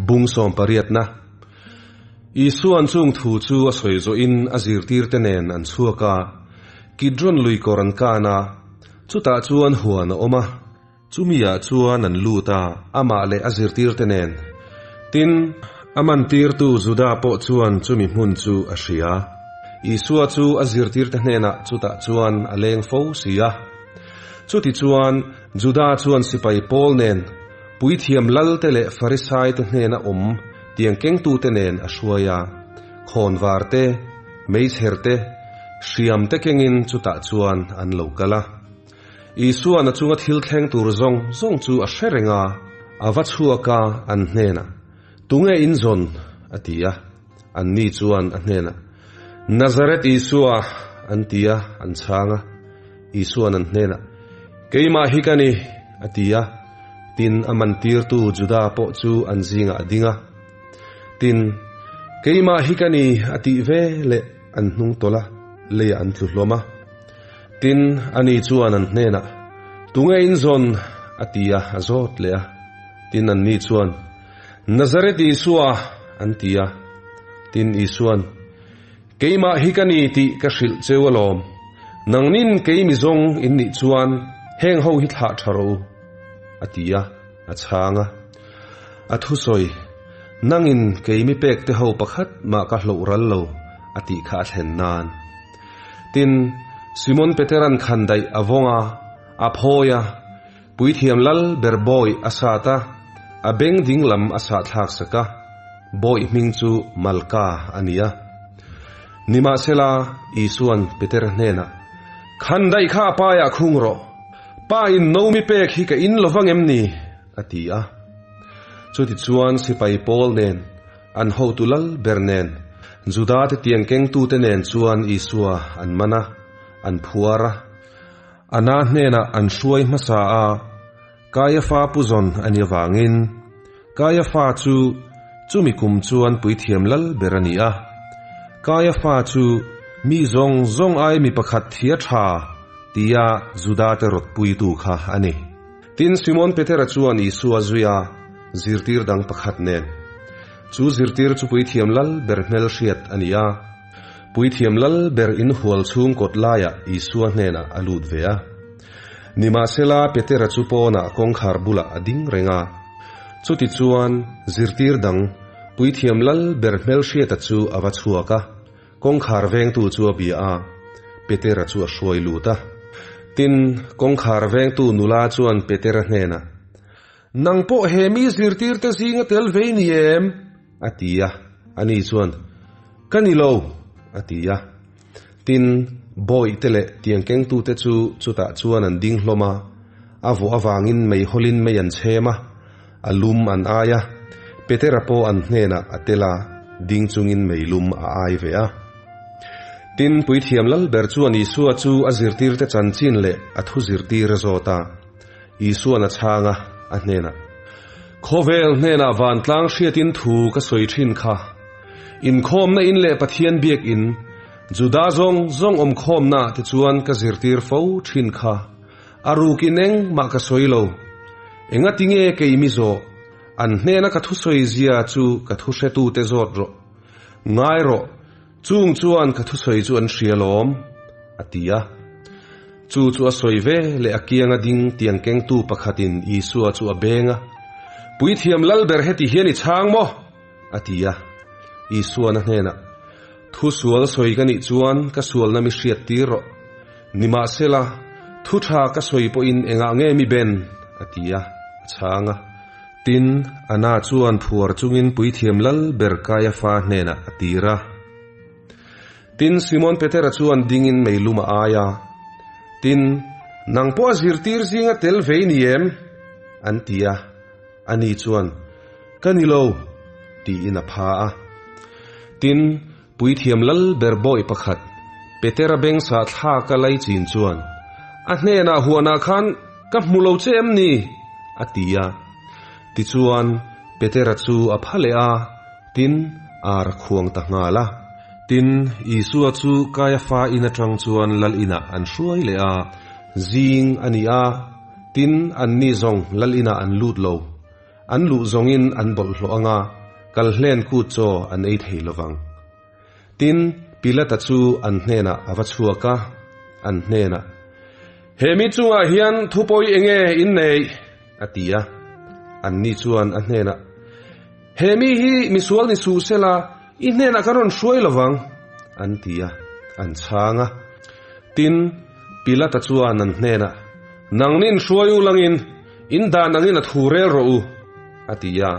Bung sawmpariatna. Isua'n chung thu chu a sawi zawhin a zirtirte nen an chhuak a, Kidron lui kawr an kan a, chutah chuan huan a awm a. Chumiah chuan an lut a, amah leh a zirtirte nen. Tin, a mantirtu Juda pawh chuan chumi hmun chu a hria. Isua chu a zirtirte hnenah chutah chuan a leng fo si a. Chutichuan, Juda chuan sipai pawl nen, puithiam lalte leh Farisaite hnena awm tiang kengtute nen a hruai a, khawnvar te, meichher te, hriam te kengin chutah chuan an lo kal a. Isua'n a chunga thil thleng tur zawng zawng chu a hre reng a, a va chhuak a, an hnenah, Tunge in zawn? a ti a. Anni chuan a hnenah, Nazareth Isua, an ti a, an chhang a. Isua'n an hnenah, Keimah hi ka ni, a ti a. Tin, a mantirtu Juda pawh chu an zingah a ding a. Tin, Keimah hi ka ni, a tih ve leh an hnung tawlh a, leiah an tlu hlawm a. Tin, ani chuan an hnenah, Tunge in zawn? a ti a, a zawt leh a. Tin, anni chuan, Nazareth Isua, an ti a. Tin, Isua'n, Keimah hi ka ni tih ka hrilh cheu alawm. Nangnin kei mi zawng in nih chuan heng ho hi thlah tha rawh u, a ti a, a chhang a. A thusawi, Nangin kei mi pek te ho pakhat mah ka hloh ral lo, a tih kha a thlen nan. Tin, Simon Petera'n khandaih a vawng a, a phawi a, Puithiam lal ber bawi a sat a, a beng ding lam a sahthlak sak a, bawi hming chu Malka a ni a. Nimahsela, Isua'n Petera hnenah, Khandaih kha a paiah khung rawh, Pa in no mi pek hi ka in lo vang em ni? a ti a. Chutichuan sipai pawl nen, an hotu lal ber nen, Juda te tiang kengtute nen chuan Isua an man a, an phuar a. Ana hnenah an hruai hmasa a, Kaiafa pu zawn a ni avangin Kaiafa chu chumi kum chuan puithiam lal ber a ni a. Kaiafa chu mi zawng zawng ai mi pakhat thia tha tia Juda te rawtpuitu kha a ni. Tin, Simon Petera chuan Isua zui a, zirtir dang pakhat nen. Chu zirtir chu puithiam lal ber hmelhriat a ni a. Puithiam lal ber inhual chhung kawt laiah Isua hnenah a lut ve a. Nimahsela, Petera chu pawnah kawngkhar bulah a ding reng a. Chutichuan, zirtir dang, puithiam lal ber hmelhriata chu a va chhuak a. Kawngkhar vengtu chu a bia a, Petera chu a hruai lut a. Tin, kawngkhar vengtu nula chuan Petera hnenah, Nang pawh he mi zirtirte zinga tel vei ni em? a ti a. Ani chuan, Ka ni lo, a ti a. Tin, bawihte leh tiang kengtute chu chutah chuan an ding hlawm a, a vawh avangin meihawlin mei an chhem a. A lum an ai a, Petera pawh an hnenah a tel a, ding chungin mei lum a ai ve a. Tin, Puithiam Lalber chuan Isua chu a zirtirte chanchin leh a thu zirtir a zawt a. Isua'n a chhang a, a hnenah, Khawvel hnenah vantlang hriatin thu ka sawi thin kha. Inkhawmna in leh Pathian biakin, Juda zawng zawng awmkhawmnaah te chuan ka zirtir fo thin kha. A rukin engmah ka sawi lo. Engati nge kei mi zawh? An hnena ka thusawi zia chu ka thuhretute zawt rawh. Ngai rawh, chung chuan ka thusawi chu an hria lawm, a ti a. Chu chu a sawi ve leh a kianga ding tiang kengtu pakhatin Isua chu a beng a, Puithiam Lalber heti hian i chhang maw? a ti a. Isua'n a hnenah, Thu sual sawi ka nih chuan ka sualna mi hriat tir rawh. Nimahsela, thu tha ka sawi pawhin engah nge mi ben? a ti a, a chhang a. Tin, Anna chuan phuar chungin puithiam lal ber Kaiafa hnenah a tir a. Tin, Simon Petera chuan dingin meilum a ai a. Tin, Nang pawh a zirtir zinga tel vei ni em? an ti a. Ani chuan, Ka ni lo, tiin a pha a. Tin, Puithiam lal ber bawi pakhat, Petera beng sah thlak a lai chin chuan, A hnenah huanah khan ka hmu lo che em ni? a ti a. Tichuan, Petera chu a pha leh a, tin, ar a khuang ta nghal a. Tin, Isua chu Kaiafa in atang chuan lal inah an hruai leh a, zing a ni a, tin, anni zawng lal inah an lut lo. An luh zawngin an bawlhhlawh anga, kal hlen kut chaw an ei thei lovang. Tin, Pilata chu an hnenah a va chhuak a, an hnenah, He mi chungah hian thupawi enge in neih? a ti a. Anni chuan a hnenah, He mi hi misual ni suh sela, i hnenah kan rawn hruai lovang, an ti a, an chhang a. Tin, Pilata chuan an hnenah, Nangnin hruai u langin, in dan angin a thu rel rawh u, a ti a.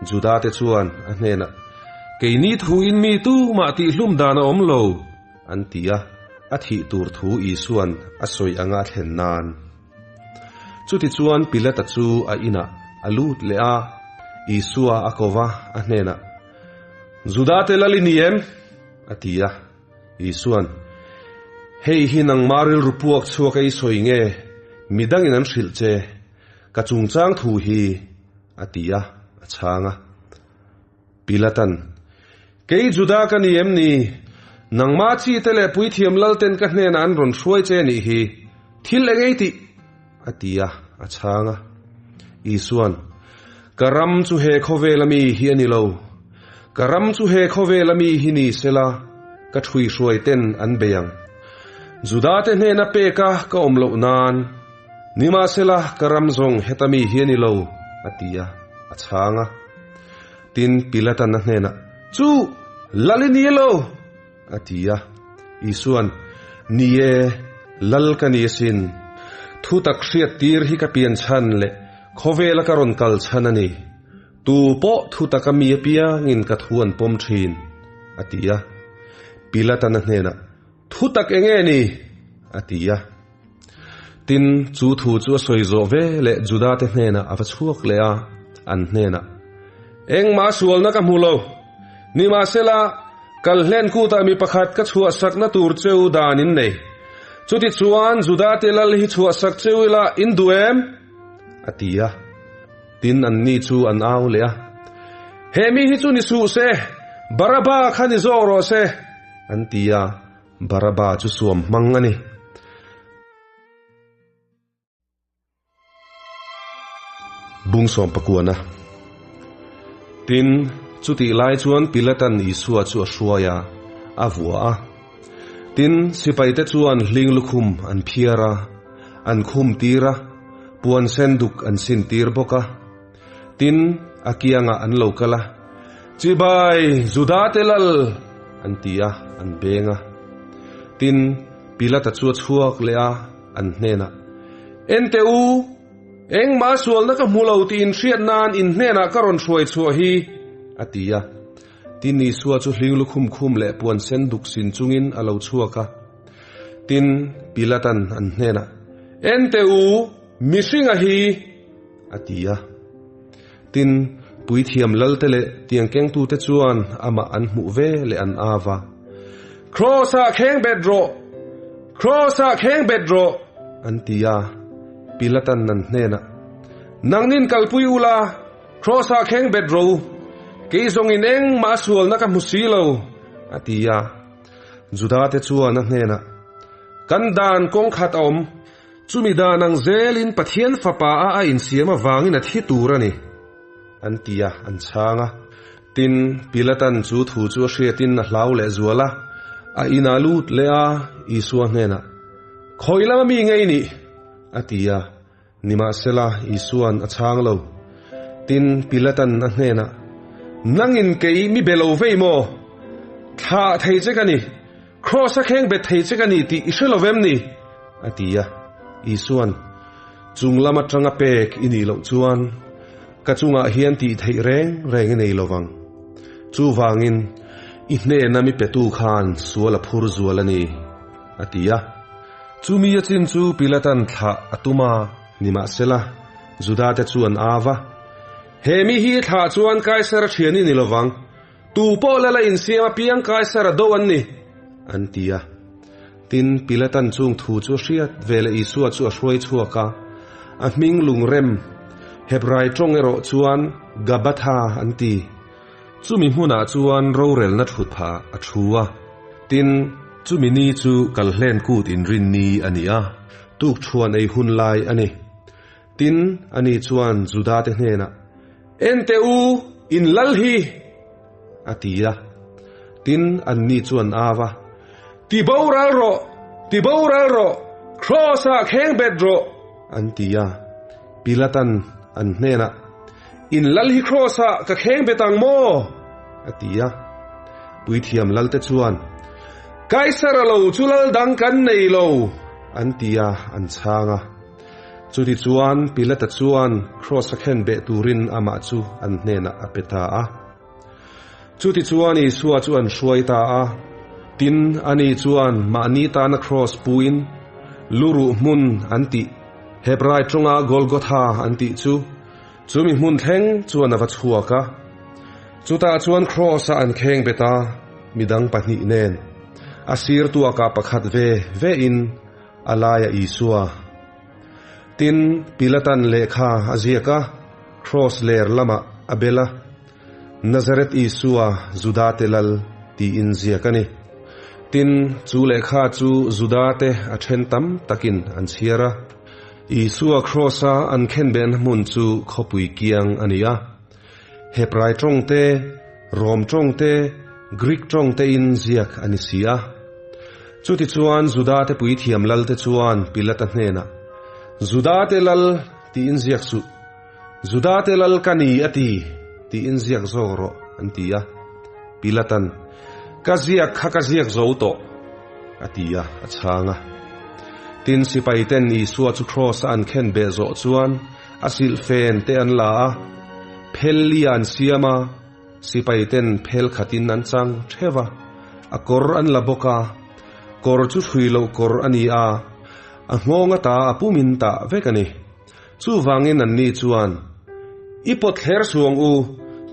Judate chuan a hnenah, Keini thuin mi tumah tihhlum dan a awm lo, an ti a, a thih tur thu Isua'n a sawi anga a thlen nan. Chutichuan Pilata chu a inah a lut leh a, Isua a ko va, a hnenah, Judate lal i ni em? a ti a. Isua'n, Hei hi nangmah rilru puak chhuak a i sawi nge? Midangin an hrilh che. Ka chungchang thu hi, a ti a, a chhang a. Pilatan, Kei Juda ka ni em ni? Nangmah chi te leh puithiam lalten ka hnenah an rawn hruai che nih hi. Thil eng ei tih? A ti a, a chhang a. Isua'n, Ka ram chu he khawvela mi hi a ni lo. Ka ram chu he khawvela mi hi ni sela, ka ṭhuihruai ten an bei ang. Judate hnena peka ka awm loh nan, nimahsela ka ram zawng heta mi hi a ni lo, a ti a, a chhang a. Tin, Pilatan a hnenah, Chu, lal i ni lo! A ti a. Isua'n, Ni e, lal ka ni asin. Thutak hriattir hi ka pian chhan leh khawvela ka rawn kal chhan a ni. Tu pawh thutaka mi apiangin ka thu an pawm thin, a ti a. Pilatan a hnenah, Thutak eng nge ni? a ti a. Tin, chu thu chu a sawi zawh ve leh Judate hnenah a va chhuak leh a, an hnenah, Engmah sualna ka hmu lo. Nimahsela, kal hlen kutah mi pakhat ka chhuahsakna tur cheu dan in nei. Chutichuan, Judate lal hi chhuahsak cheu ila in duh em? A ti a. Tin, anni chu an au leh a, He mi hi chu ni suh se, Baraba kha ni zawk rawh se, an ti a. Baraba chu suam hmang a ni. Bung sawm pakuana. Tin, chutih lai chuan Pilatan Isua chu a hruai a, a vua a. Tin, sipaite chuan hling lukhum an phiar a, an khum tir a, puan sen duk an sin tir bawk a. Tin, a kiangah an lo kal a, Chibai, Judate lal! an ti a, an beng a. Tin, Pilata chu a chhuak leh a, an hnenah, Ente u, engmah sualna ka hmu lo tih inhriat nan in hnenah ka rawn hruai chhuah hi, a ti a. Tin, Isua chu hling lukhum khum leh puan sen duk sin chungin a lo chhuak a. Tin, Pilatan an hnenah, Ente u, mihringa hi! A ti a. Tin, puithiam lalte leh tiang kengtute chuan amah an hmuh ve leh an av a, Kraws-ah kheng bet rawh! Kraws-ah kheng bet rawh! an ti a. Pilatan an hnenah, Nangnin kalpui ula, Kraws-ah kheng bet rawh u! Kei zawngin engmah a sualna ka hmu si lo, a ti a. Judate chuan a hnenah, Kan dan kawng khat a awm. Chumi dan ang zelin Pathian Fapa a a insiam avangin a thi tur a ni, an ti a, an chhang a. Tin, Pilatan chu thu chu a hriatin a hlau leh zual a, a inah lut leh a, Isua hnenah, Khawi lama mi ngei nih? a ti a. Nimahsela, Isua'n a chhang lo. Tin, Pilatan a hnenah, Nangin kei mi be lo vei maw? Thlah thei che ka ni. Kraws a kheng bet thei che ka ni tih i hre lo vem ni? a ti a. Isua'n, Chung lam atanga pek i nih loh chuan ka chungah hian tih theih reng reng i nei lo vang. Chuvangin, i hnena mi petu khan sual a phur zual a ni, a ti a. Chumi a chin chu Pilatan thlah a tum a, nimahsela, Judate chu an av a, He mi hi thlah chuan Kaisara thian i ni lo vang. Tu pawh lala insiam apiang Kaisara do an ni, an ti a. Tin, Pilatan chung thu chu a hriat veleh Isua chu a hruai chhuak a, a hming lungrem, Hebrai tawng erawh chuan Gabatha an ti. Chumi hmunah chuan rorelna thut phah a thu a. Tin, chumi ni chu Kalhlen kut inrin ni a ni a, tuk chhuan ei hun lai a ni. Tin, ani chuan Judate hnenah. En teh u, in lal hi! a ti a. Tin, anni chu an au a, Ti boral rawh! Ti boral rawh! Kraws-ah kheng bet rawh! an ti a. Pilatan an hnenah, In lal hi Kraws-ah ka kheng bet ang maw? a ti a. Puithiam lalte chuan, Kaisara lo chu lal dang kan nei lo! an ti a, an chhang a. Chutichuan, Pilata chuan Kraws-a khen beh turin amah chu an hnenah a pe ta a. Chutichuan Isua chu an hruai ta a, tin, ani chuan mahni tana kraws puin luruh hmun an tih, Hebrai tawnga Golgotha an tih chu, chumi hmun thleng chuan a va chhuak a. Chutah chuan kraws-a an kheng bet a, midang pahnih nen a sir tuakah pakhat ve vein a laia Isua. Tin, Pilatan lehkha a ziak a, kraws ler lamah a bel a, Nazareth Isua, Judate Lal, tiin ziak a ni. Tin, chu lehkha chu Judate a then tam takin an chhiar a. Isua kraws-a an khenbehna hmun chu khawpui kiang a ni a. Hebrai tawng te, Rom tawng te, Grik tawng tein ziak a ni si a. Chutichuan Judate puithiam lalte chuan Pilata hnenah, Judate Lal tiin ziak suh. Judate lal ka ni a ti, tiin ziak zawk rawh, an ti a. Pilatan, Ka ziak kha ka ziak zo tawh, a ti a, a chhang a. Tin, sipaiten Isua chu kraws-a an khen beh zawh chuan a silhfen te an la a, phel li an siam a, sipaiten phel khatin an chang theuh a, a kawr an la bawk a, kawr chu hrui loh kawr a ni a, a nghawng ata a pumin tah vek a ni. Chuvangin anni chuan, I pawt thler suang u,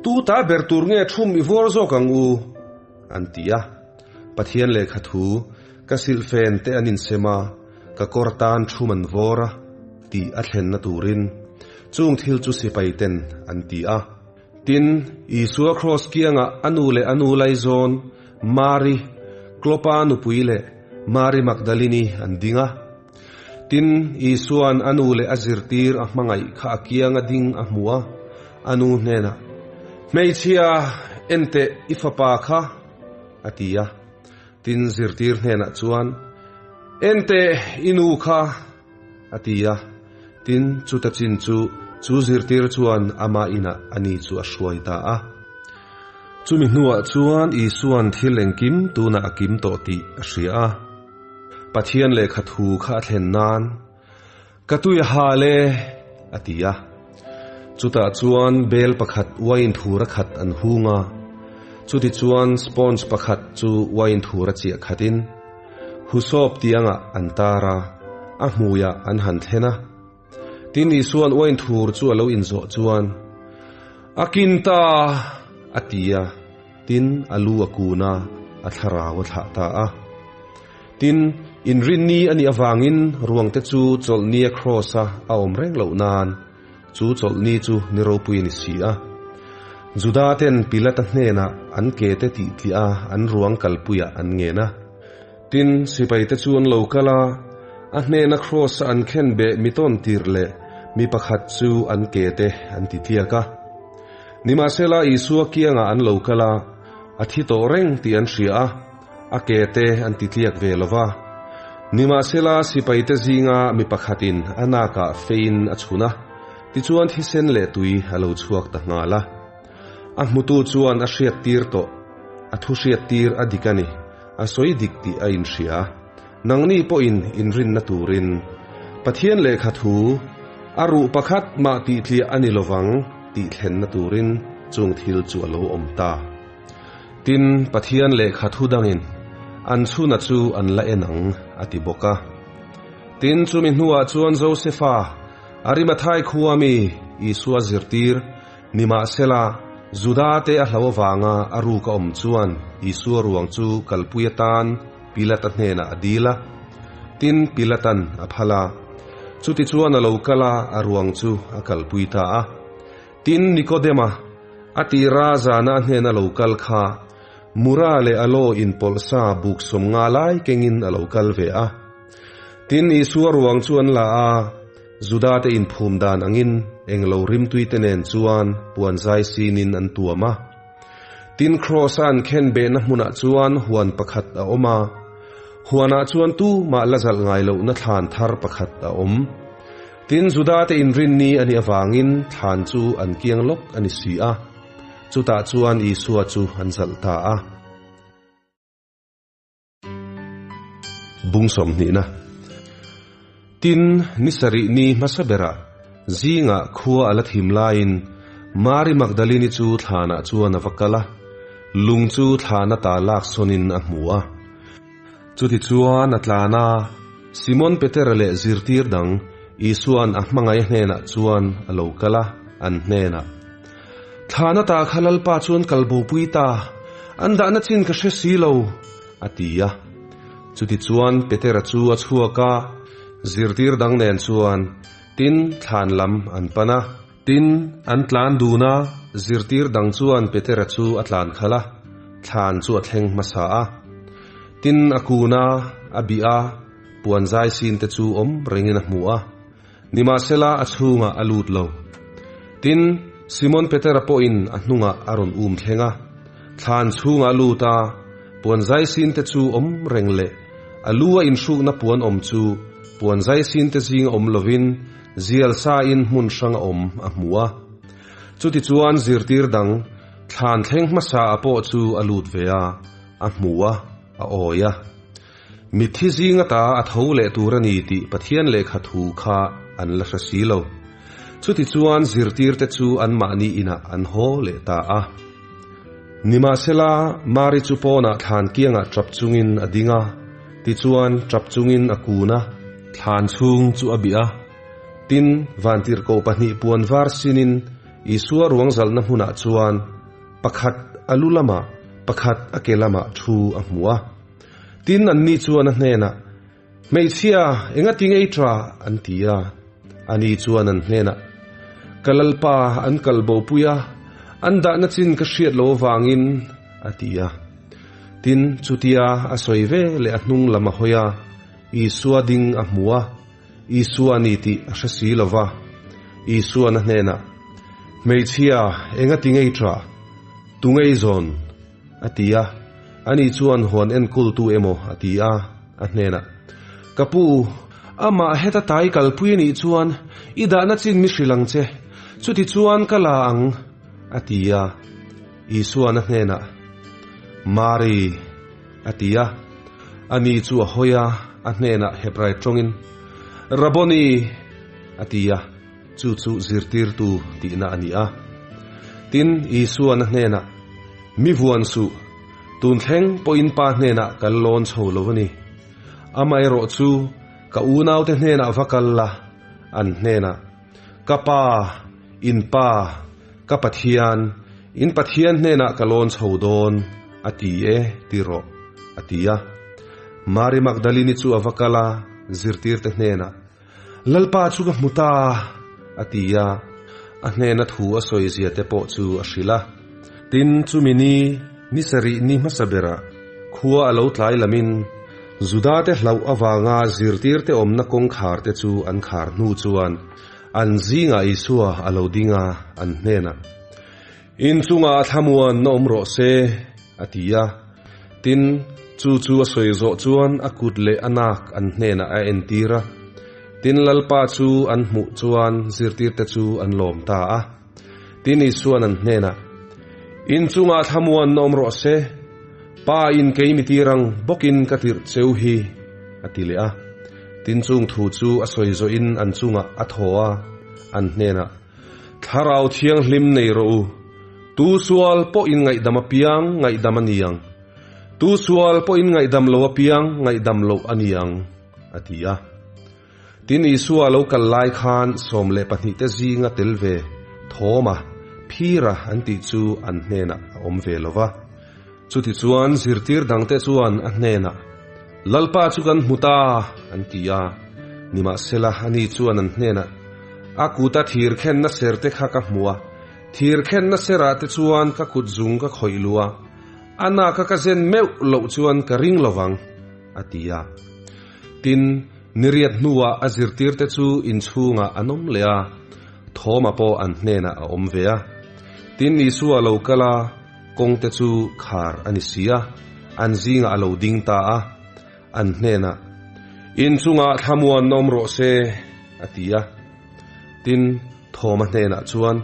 tu ta ber tur nge thum i vuar zawk ang u? an ti a. Pathian lehkha thu, Ka silhfen te an insem a, ka kawr tan thum an vawr a, tih a thlenna turin chung thil chu sipaiten an ti a. Tin, Isua kraws kiangah a nu leh a nu laizawn, Mari, Klopa nupui leh Mari Magdalini an ding a. Tin, Isua'n a nu leh a zirtir a hmangaih kha a kianga ding a hmu a, a nu hnenah, Hmeichhia, enteh i fapa kha, a ti a. Tin, zirtir hnenah chuan, Enteh i nu kha, a ti a. Tin, chuta chin chu chu zirtir chuan ama inah ani chu a hruai ta a. Chumi hnuah chuan Isua'n thil engkim tunah a kim tawh tih a hria a. Pathian lehkha thu kha a thlen nan, Ka tui a hal e, a ti a. Chutah chuan bel pakhat uain thura khat an hung a, chutichuan sponge pakhat chu uain thura chiah khatin husawp tiangah an tar a, a hmuiah an han thlen a. Tin, Isua'n uain thur chu a lo inzawh chuan, A kin ta! a ti a. Tin, a lu a kun a, a thlarau a thlah ta a. Tin, inrinni a nih avangin ruangte chu chawlhnia kraws-a a awm reng loh nan, chu chawlhni chu ni ropui a ni si a. Juda-ten Pilata hnenah an kete tihtliah a an ruang kalpuiah an ngen a. Tin, sipaite chu an lo kal a, a hnena kraws-a an khen beh mi tawn tir leh mi pakhat chu an kete an ti tliak a. Nimahsela, Isua kiangah an lo kal a, a thi tawh reng tih an hria a, a ke te an ti tliak ve lo va. Nimahsela, sipaite zinga mi pakhatin a nakah feiin a chhun a, tichuan thisen leh tui a lo chhuak ta nghal a. A hmutu chuan a hriattir tawh, a thu hriattir a dik a ni, a sawi dik tih a inhria. Nangni pawhin inrinna turin Pathian lehkha thu a ruh pakhat mah tihtliah a ni lovang tih thlenna turin chung thil chu a lo awm ta. Tin, Pathian lehkha thu dangin an chhuna chu an la en ang a ti bawk a. Tin, chumi hnuah chuan Josefa, Arimathai khua mi, Isua zirtir, Nimahsela, Judate a hlo avanga a ruk a awm chuan Isua ruang chu kalpui atan Pilata hnenah a dil a. Tin, Pilatan a phal a. Chutichuan a lo kal a, a ruang chu a kalpui ta a. Tin, Nikodema, a tira zana a hnena lo kal kha, Mura leh Alo inpawlh sa buk 50 lai kengin a lo kal ve a. Tin, Isua ruang chu an la a. Juda-te inphum dan angin englo rimtuite nen chuan puan zai sinin an tuam a. Tin Kraws-a an khen behna hmunah chuan huan pakhat a awm a, huanah chuan tumah la zalh ngai lohna thlan thar pakhat a awm. Tin Juda-te inrinni a nih avangin thlan chu an kiang lawk a ni si a, chutah chuan Isua chu an zalh ta a. Bung sawmhnihna. Tin, ni sarih ni hmasa berah zingah khua a la thim laiin Mari Magdalini chu thlanah chuan a va kal a, lung chu thlan ata lak sawnin a hmu a. Chutichuan a tlan a, Simon Petera leh zirtir dang Isua'n a hmangaih hnenah chuan a lo kal a, an hnenah, Thlan ata kha Lalpa chuan kal bopui ta, an dahna chin ka hre si lo, a ti a. Chutichuan Petera chu a chhuak a, zirtir dang nen chuan tin thlan lam an pan a. Tin, an tlan dun a, zirtir dang chuan Petera chu a tlan khalh a, thlan chu a thleng hmasa a. Tin, a kun a, a bih a, puan zai sin te chu awm rengin a hmu a. Nimahsela a chhungah a lut lo. Tin, Simon Petera pawhin a hnungah a rawn um thleng a, thlan chhungah a lut a, puan zai sin te chu awm reng leh a lu a inhrukna puan awm chu puan zai sin te zing awm lovin zial sain hmun hrang a awm a hmu a. Chutichuan zirtir dang thlan thleng hmasa a pawh chu a lut ve a, a hmu a, a awi a. Mitthi zing ata a tho leh tur a ni tih Pathian lehkha thu kha an la hre si lo. Chutichuan zirtirte chu anmahni inah an haw leh ta a. Nimahsela, Mari chu pawnah thlan kiangah tap chungin a ding a, tichuan tap chungin a kun a, thlan chhung chu a bih a. Tin, vantirhkoh pahnih puan var sinin Isua ruang zalhna hmunah chuan pakhat a lu lamah, pakhat a ke lamah thu a hmu a. Tin, anni chuan a hnenah, Hmeichhia, engati ngei ṭa? an ti a. Ani chuan an hnenah, Ka Lalpa, an kal bopui a, an dahna chin ka hriat lo avangin, a ti a. Tin, chutia a sawi ve leh a hnung lam a hawi a, Isua ding a hmu a, Isua a ni tih a hre si lo va. Isuan a hnenah, Hmeichhia, engati ngei ṭa? Tu ngei zawn? A ti a, ani chuan huan enkultu emaw a ti a, a hnenah, Ka pu, amah heta tai kalpui a nih chuan i dahna chin mi hrilh ang che, chuti chuan ka la ang, a ti a. Isuan a hnenah, Mari, a ti a. Ani chu a hawi a, a hnenah Hebrai tawngin, Rabboni, a ti a. Chu chu zirtirtu tihna a ni a. Tin, Isuan a hnenah, Mi vuan suh, tun thleng pawhin Pa hnenah kal lawn chho lo a ni. Amaherawh chu ka unaute hnenah va kal la, an hnenah, Ka Pa, in Pa, ka Pathian, in Pathian hnenah ka lawn chho dawn, a ti e, ti rawh, a ti a. Mari Magdalini chu a va kal a, zirtirte hnenah, Lalpa chu ka hmu ta, a ti a, a hnena thu a sawi zia te pawh chu a hrilh a. Tin, chumi ni, ni sarih ni hmasa berah, khua a lo tlai lamin, Judate hlauh avanga zirtirte awmna kawngkhar te chu an khar hnu chuan an zingah Isua a lo ding a, an hnenah, Inchungah thlamuan na awm rawh se, a ti a. Tin, chu chu a sawi zawh chuan a kut leh a nak an hnenah a entir a. Tin, Lalpa chu an hmuh chuan zirtirte chu an lawm ta a. Tin, Isua'n an hnenah, In chungah thlamuan na awm rawh se, Pa in kei mi tir ang bawkin ka tirh cheu hi, a ti leh a. Tin, chung thu chu a sawi zawhin an chungah a thaw a, an hnenah, Thlarau Thianghlim nei rawh u. Tu sual pawh in ngaihdam apiang ngaihdam a ni ang. Tu sual pawh in ngaihdam lo apiang ngaihdam loh a ni ang, a ti a. Tin, Isua lo kal lai khan 12 te zinga tel ve Thoma, Phira an tih chu an hnenah a awm ve lo va. Chutichuan zirtir dangte chuan a hnenah, Lalpa chu kan hmu ta, an ti a. Nimahsela, ani chuan an hnenah, A kuta thir khenna ser te kha ka hmu a, thir khenna serah te chuan ka kut zung ka khawih lu a, a naka ka zen meuh loh chuan ka ring lo vang, a ti a. Tin, Niriat hnuah a zirtirte chu inchhungah an awm leh a, Thawma pawh an hnenah a awm ve a. Tin, Isua lo kal a, kawngte chu khar a ni si a, an zingah a lo ding ta a, an hnenah, Inchungah thlamuan awm rawh se, a ti a. Tin, Thawma hnenah chuan,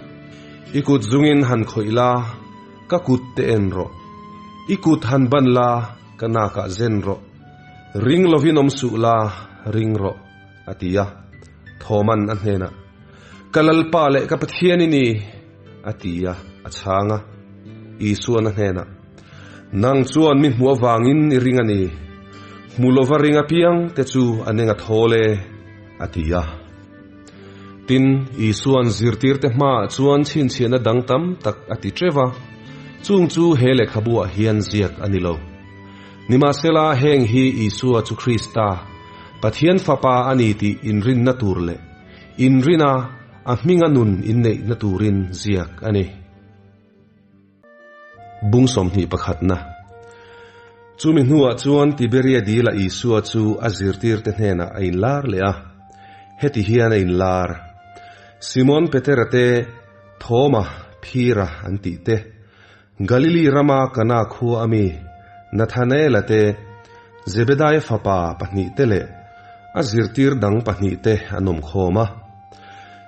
I kut zungin han khawih la, ka kut te en rawh. I kut han ban la, ka nakah zen rawh. Ring lovin awm suh la, ring rawh, a ti a. Thawman a hnenah, Ka Lalpa leh ka Pathian i ni, a ti a, a chhang a. Isuan a hnenah, Nang chuan mi hmuh avangin i ring a ni. Hmu lova ring apiang te chu an eng a thawl e, a ti a. Tin, Isuan zirtirte hmaah chuan chhinchhiahna dang tam tak a ti teuh va, chung chu he lehkhabuah hian ziak a ni lo. Nimahsela, heng hi Isua chu Krista, Pathian Fapa a ni tih inrinna tur leh inrina a hminga nun inneihna turin ziak a ni. Bung 21. Chumi hnuah chuan Tiberia dila Isua chu a zirtirte hnenah a inlar leh a, heti hian a inlar, Simon Petera te, Thoma, Phira an tih te, Galili rama Kana khua ami Nathanaela te, Zebedaia fapa pahnihte leh a zirtir dang pahnihte an awm khawm a.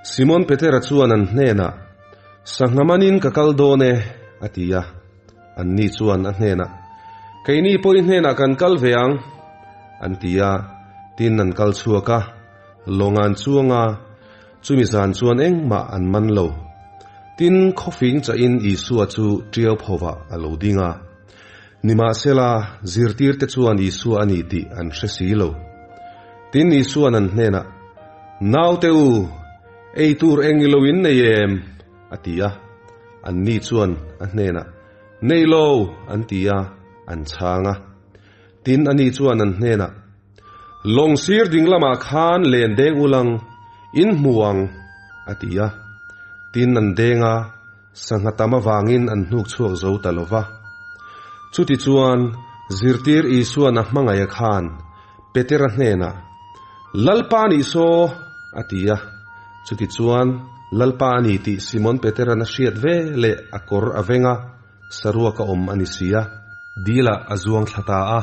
Simon Petera chuan an hnenah, Sangha manin ka kal dawn e, a ti a. Anni chuan a hnenah, Keini pawh i hnenah kan kal ve ang, an ti a. Tin, an kal chhuak a, lawng an chuang a, chumi zan chuan engmah an man lo. Tin, khawfing chahin Isua chu ṭiau phovah a lo ding a. Nimahsela, zirtirte chuan Isua a ni tih an hre si lo. Tin, Isua'n an hnenah, Naute u, ei tur eng i lo in nei em? a ti a. Anni chuan a hnenah, Nei lo, an ti a, an chhang a. Tin, ani chuan an hnenah, Lawng sir ding lamah khan len deng ulang, in hmu ang, a ti a. Tin, an deng a, Sangha tam avangin an hnuk chhuak zo ta lo va. Chutichuan, zirtir Isua'n a hmangaih a khan Petera hnenah, Lalpa nih saw! a ti a. Chutichuan, Lalpa a ni tih Simon Petera'n a hriat ve leh a kawr a veng a, saruak a awm a ni si a. Dilah a zuang thla ta a.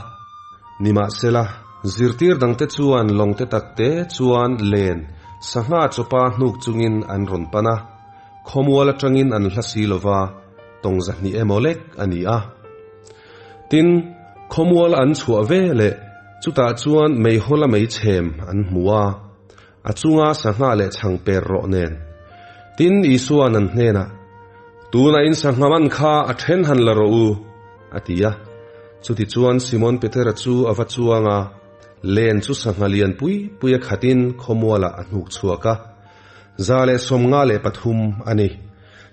Nimahsela, zirtir dangte chuan lawngte takte chuan len sangha chawpa hnuk chungin an rawn pan a. Khawmual atangin an hla si lova, tawng zahnih emaw lek a ni a. Tin, khawmual an chhuah ve leh chutah chuan meihawla meichhem an hmu a, a chunga sangha leh chhang per rawh nen. Tin, Isua'n an hnenah, Tunah in sangha man kha a then han la rawh u, a ti a. Chutichuan Simon Petera chu a va chuang a, len chu sangha lian pui pui a khatin khawmualah a hnuk chhuak a. 153 a ni.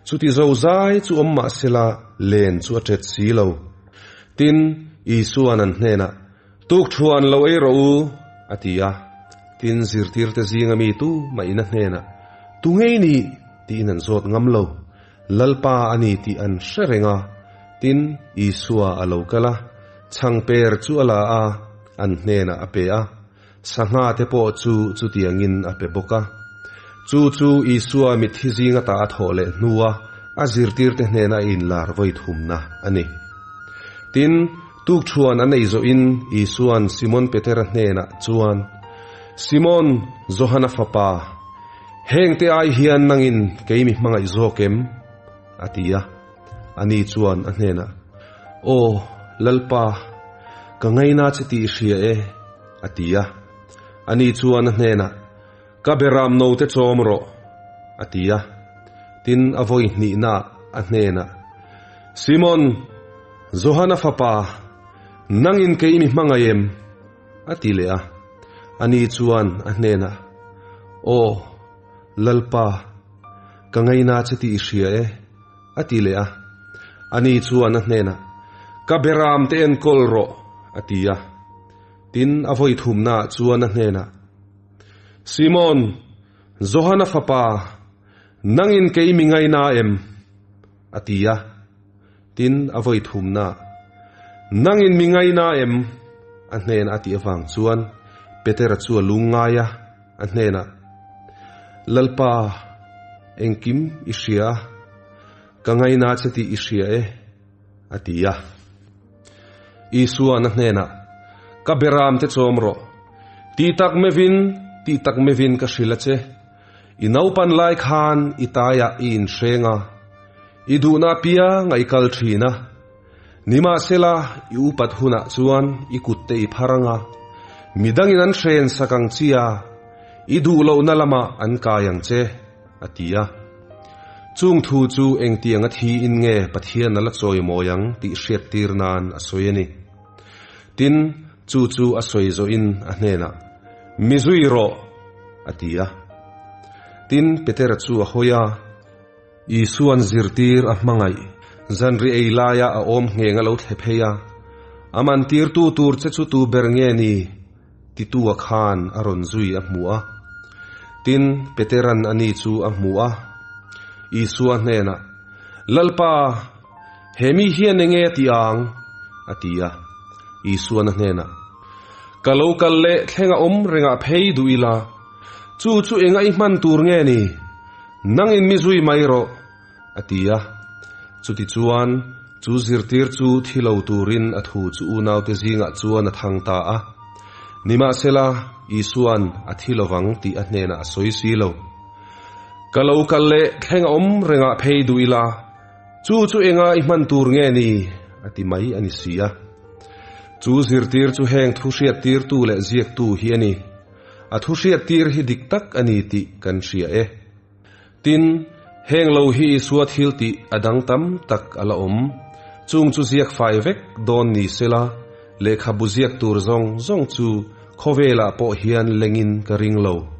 Chuti zo zai chu awm mah sela len chu a ṭet si lo. Tin, Isua'n an hnenah, Tuk thuan lo ei rawh u, a ti a. Tin, zirtirte zinga mi tu mahin a hnenah, Tu ngei nih? tiin an zawt ngam lo. Lalpa a ni tih an hre reng a. Tin, Isua a lo kal a, chhangper chu a la a, an hnenah a pe a. Sangha te pawh chu chutiangin a pe bawk a. Chu chu Isua mitthi zinga ta a thawh leh hnua a zirtirte hnena a inlar vawi thumna a ni. Tin, tukṭhuan an ei zawhin Isua'n Simon Petera hnenah chuan, Simon, Johana fapa, hengte ai hian nangin kei mi hmangaih zawk em? a ti a. Ani chuan a hnenah, Aw, Lalpa, ka ngaina che tih i hria e, a ti a. Ani chuan a hnenah, Ka beram note chawm rawh, a ti a. Tin, a vawi hnihnaah a hnenah, Simon, Johana fapa, nangin kei mi hmangaih em? a ti leh a. Ani chuan a hnenah, Aw, Lalpa, ka ngaina che tih i hria e, a ti leh a. Ani chuan a hnenah, Ka beram te enkawl rawh, a ti a. Tin, a vawi thumnaah chuan a hnenah, Simon, Johana fapa, nangin kei mi ngaina em? a ti a. Tin, a vawi thumnaah, Nangin mi ngaina em? a hnenah a tih avang chuan. Petera chu a lungngai a, a hnenah, Lalpa, engkim i hria a, ka ngaina che tih i hria e, a ti a. Isua'n a hnenah, Ka beram te chawm rawh. Ti tak mevin, ti tak mevin ka hrilh a che. I naupan lai khan i taiah i inhreng a, i duhna apiang a i kal thin a. Nimahsela, i upat hunah chuan i kutte i phar ang a, midangin an hren sak ang chi a, i duh lohna lamah an kai ang che, a ti a. Chung thu chu engtiang a thiin nge Pathian a la chawimawi ang tih hriattir nan a sawi a ni. Tin, chu chu a sawi zawhin a hnenah, Mi zui rawh! a ti a. Tin, Petera chu a hawi a. Isua'n zirtir a hmangaih. Zanri ei laia a awm ngheng a lo thle phei a, A man tirtu tur che chu tu ber nge ni? Titua khan a rawn zui a hmu a. Tin, Petera'n ani chu a hmu a, Isua hnenah, Lalpa, he mi hian enge a ti ang? a ti a. Isua'n a hnenah, Ka lo kal leh thleng a awm rengah phei duh ila, chu chu enga i hman tur nge ni? Nangin mi zui mai rawh, a ti a. Chutichuan, chu zirtir chu thi lo turin a thu chu unaute zingah chuan a thang ta a. Nimahsela, Isua'n a thi lovang tih a hnenah a sawi si lo. Ka lo kal leh thleng a awm rengah phei duh ila, chu chu enga i hman tur nge ni? a ti mai a ni si a. Chu zirtir chu heng thu hriattirtu leh ziaktu hi a ni. A thu hriattir hi dik tak a ni tih kan hria e. Tin, heng lo hi Isua thil tih a dang tam tak a la awm. Chung chu ziak fai vek dawn ni sela, lehkhabu ziak tur zawng zawng chu khawvelah pawh hian lengin ka ring lo.